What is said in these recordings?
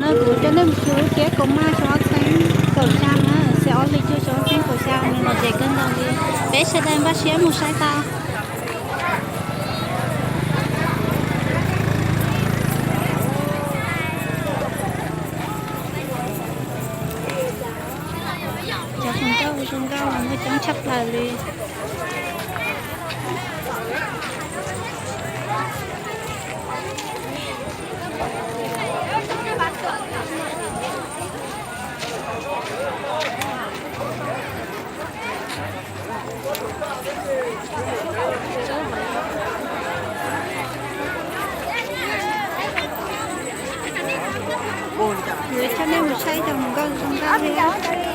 No kuv coj nej mus xyuas lub tsiab kaus maj xyoo ob txhiab kaum xya na, xyoo ob hlis cuaj xyoo ob txhiab kaum xya nws los ntse kawg nkaus li. Peb sawv daws npaj siab mus saib tau. Cov hluas nkauj zoo nkauj los muaj coob tshaj plaws li. Yuav coj nej mus saib cov hluas nkauj zoo nkauj li.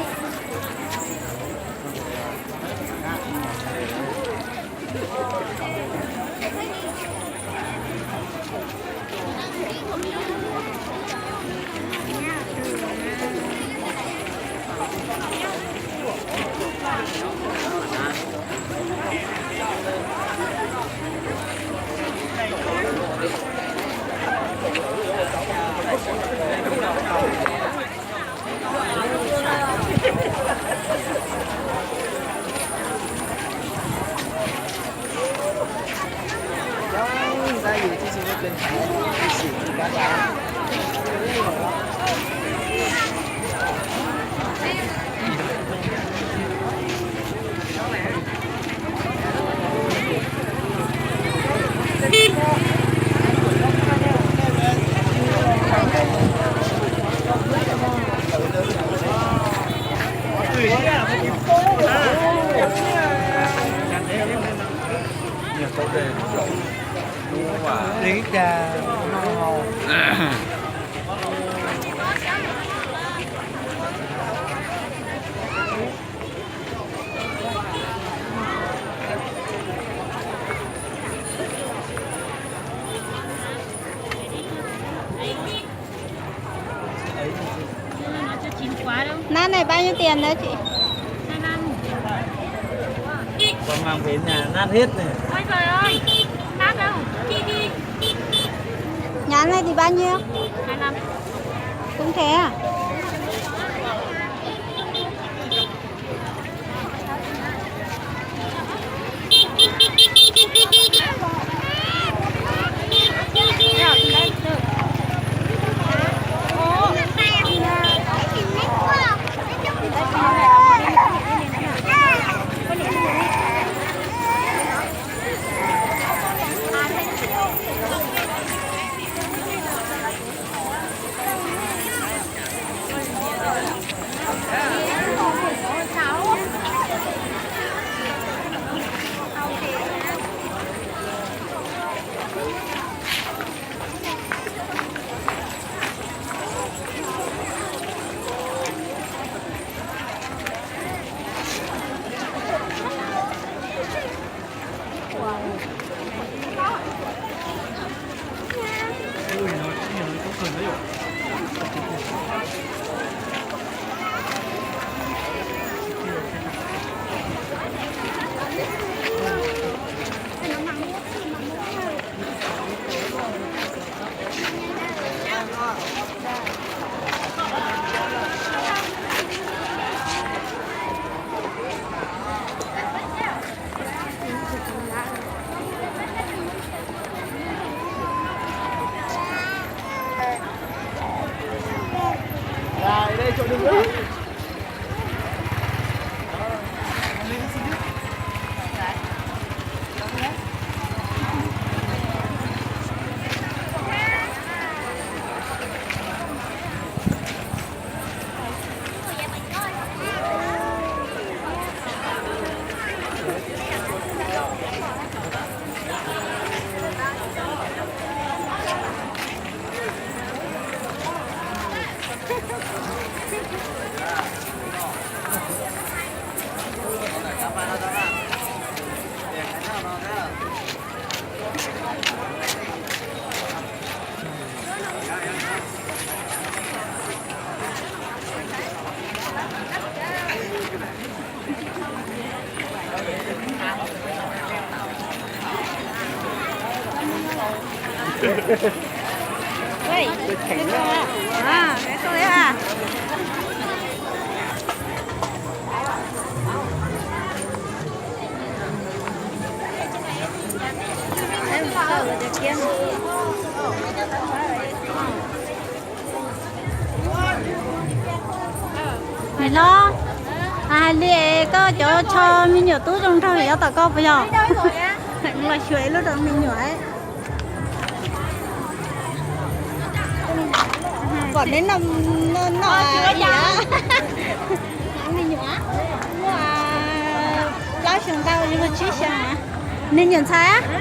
Nab này bao nhiêu tiền nữa chị? Còn màng bến nhà nát hết này. Ôi trời ơi, nát đâu. Nhãn này thì bao nhiêu? Hai năm. Cũng thế à? Niam hlob, hais li koj cov tsho me nyuam tub zoo nraug yuav tom koj puas yog? Los xyuas ib lub rau me nyuam. Kom neb noj, noj, noj me nyuam. Muaj plaub xyoo ntau, muaj tsib xyoo. Me nyuam ntxhais.